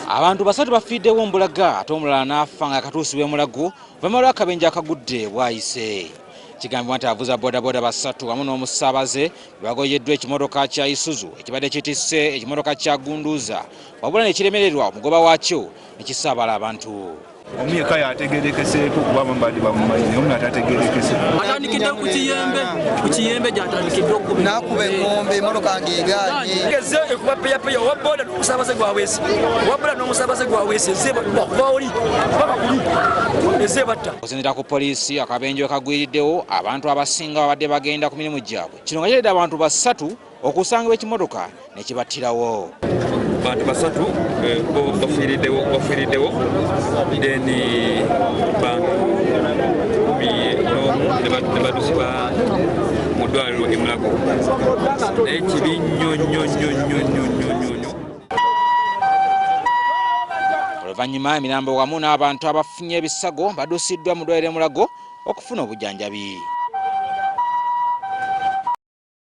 Abantu basatu bafiiddewo mbulaga ate omulala n'afa nga akatuusibwa Mulago oluvannyuma lw'akabenje akagudde bwayise. Kigambibwa nti abavuzi ba bodaboda basatu wamu n'omusaabaze bagoyeddwa ekimotoka kya Isuzu ekibadde kitisse ekimotoka kya Gunduza wabula ne kiremererwa omugoba waakyo ne kisaabala abantu. Omu yekka yategeerekeseeko kuba abamu badde bamumanyi naye omulala tategeerekese. Atandikidde ku kiyembe gy'atandikidde okuba n'akuba eng'ombe emmotoka ng'egaanye. Eze ekuba peyapeya owa boda n'omusaabaze gwaweese owa boda n'omusaabaze gwaweese eze bakuba oli paka kuli eze batta. Okusinziira ku poliisi akabenje kagwiriddewo abantu abasinga babadde bagenda ku mirimu gyabwe. Kino nga kireetedde abantu basatu okusangibwa ekimotoka ne kibattirawo. Bantu basatu bo bafiiriddewo then bantu 11 ne badusibwa mu ddwaliro e Mulago. Naye kibi nnyo nnyo nnyo nnyo nnyo nnyo nnyo. Oluvannyuma emirambo wamu n'abantu abafunye ebisago badusiddwa mu ddwaliro e Mulago okufuna obujjanjabi.